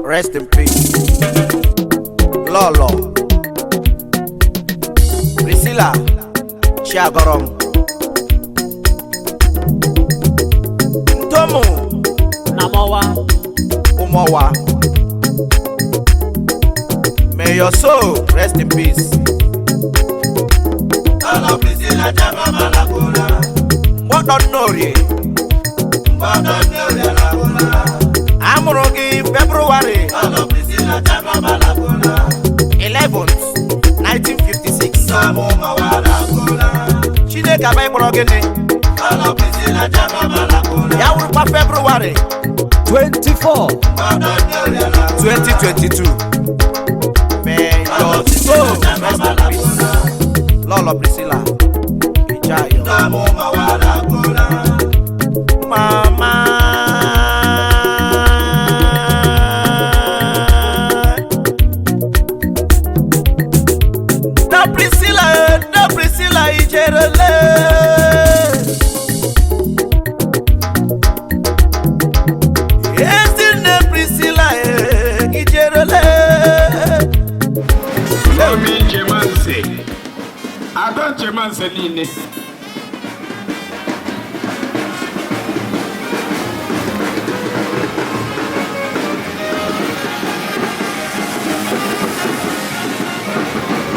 Rest in peace. Lolo. Priscilla Chiagorom. Ntomu Namowa. Umowa. May your soul rest in peace. Lolo Priscilla Jabama Laguna. Mgbọdọ Nnorie. Mgbọdọ Nnorie Laguna. Amụrụ gị February Lolo Priscilla Jabama Laguna. 11th, 1956. Ntomu Umowa Laguna. Chineke abịa kpọrọ gịnị? Lolo Priscilla Jabama Laguna. Ya wụrụkwa February 24. Mgbọdọ Nnorie Laguna. 2022. May your soul rest in peace. Lolo Priscilla Ijayo. Ntomu Umowa Laguna. Mama. Na Priscilla, na Priscilla Ijerele. Ezinne Priscilla Ijerele. Omi Nchemanse, Ada Nchemanse niile.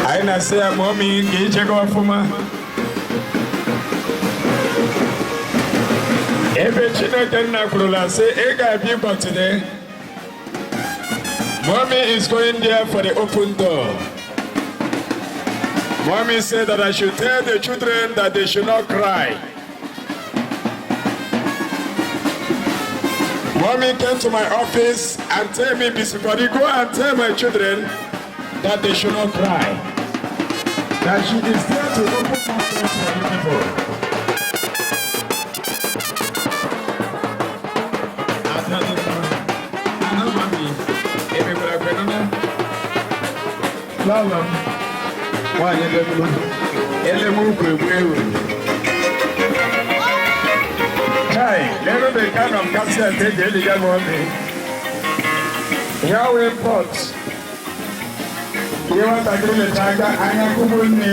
Anyị na-asị ya ma omi ka ichego ọfụma. Ebe Chineke nna kwurula sị ị ga-abịa Igbo today. Mommy is going there for the open door. Mommy said that I should tell the children that they should not cry. Mommy came to my office and tell me, Bishop, go and tell my children that they should not cry. That she is there to open more doors for you people. Ada dị mma. Ana mami, emekwara kwenụ na? Lọlọ m, nwaanyị dị mma, ele m ukwu egbu ewu. Kai, leenụ the kind of casket eji eliga m omi. Ya wee pot. Ihe nwatakịrị lecha aka anya kwụgbụ nne.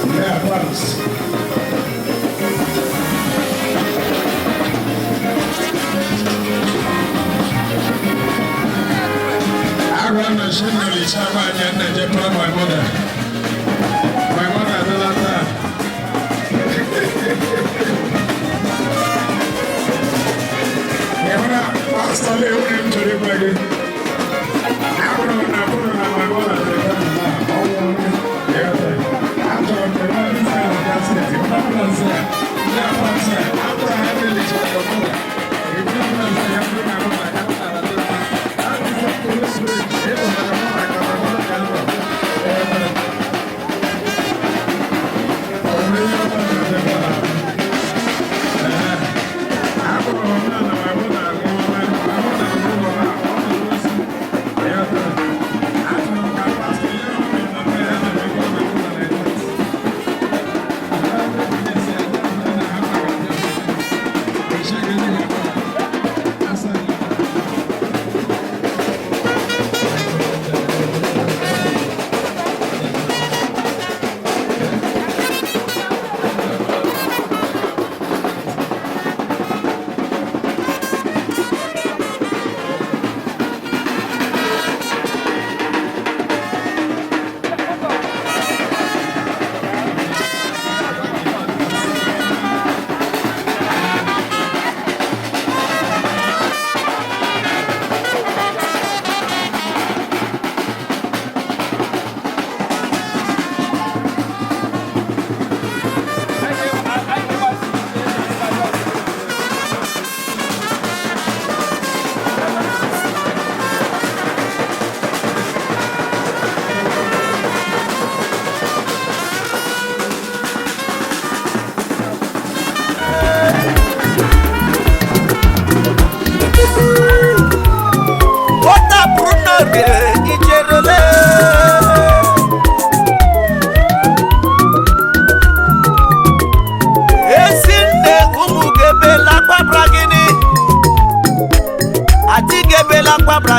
Nne advance. Agwa na shi na licha nwaanyị nna je kpọrọ my mother. My mother adịla taa.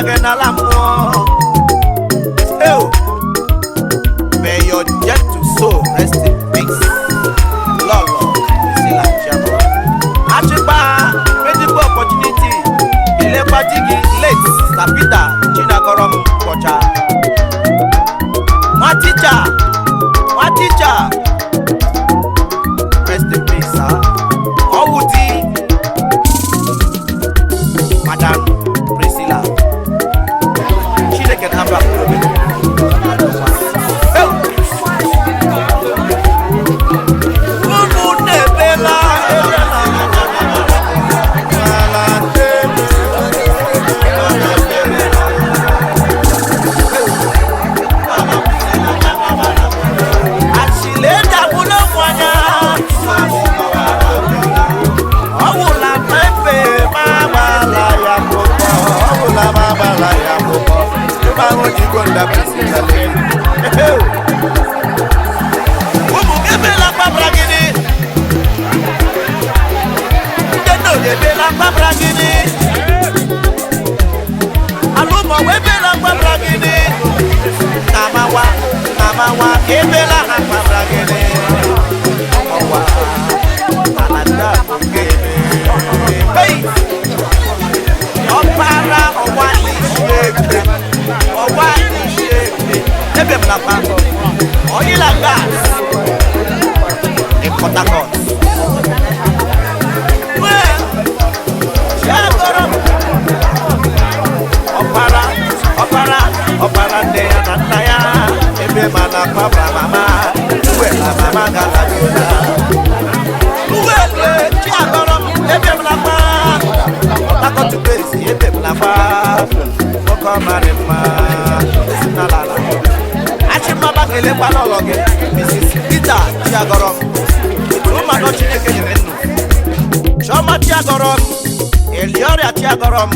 gị n'ala mmụọ. Ew. May your gentle soul rest in peace. Lọlọ Priscilla Chiagọrọ. Achịkpa mejikwa opportunity elekwa di gị, late Sir Peter Chinagọrọ m kpọcha. Nwa ticha, nwa ticha, rest in peace, sir. Ọwụ di Madam Priscilla. Chineke na-abụ akpụrụ obi. Hey! Ụmụnne ebela ebela. Ala nne. Achịla edagbula ụmụ anya. Ọwụla mmepe ma agbala ya akwụkwọ. Ọwụla ma agbala ya akwụkwọ. Ịgba ahụ jigo nda Priscilla lee. Ụmụ gị ebela kpabara gịnị? Ndị nna oyi ebela kpabara gịnị? Alụmọwa ebela kpabara gịnị? Namawa, namawa, ebela ha kpabara gịnị? Ọwa, ala ndị a bụ nke eme. Hey! Ọkpara ọwa isi eke, ọwa isi eke, ebe m nakwa oil and gas in Port Harcourt. Well, Chiagọrọ m, ọkpara, ọkpara, ọkpara nne ya na nna ya, ebe ma na kwabra mama, uwela mama gala yola. Uwele Chiagọrọ m, ebe m nakwa Port Harcourt base, ebe m nakwa nwoke ọmarị mma ezinalala. Achịmaba kelekwala ọlọ gị, Mrs. Peter Chiagọrọ m, etu ụmụanọ Chineke nyere nnu. Chiọma Chiagọrọ m, Eliọrịa Chiagọrọ m.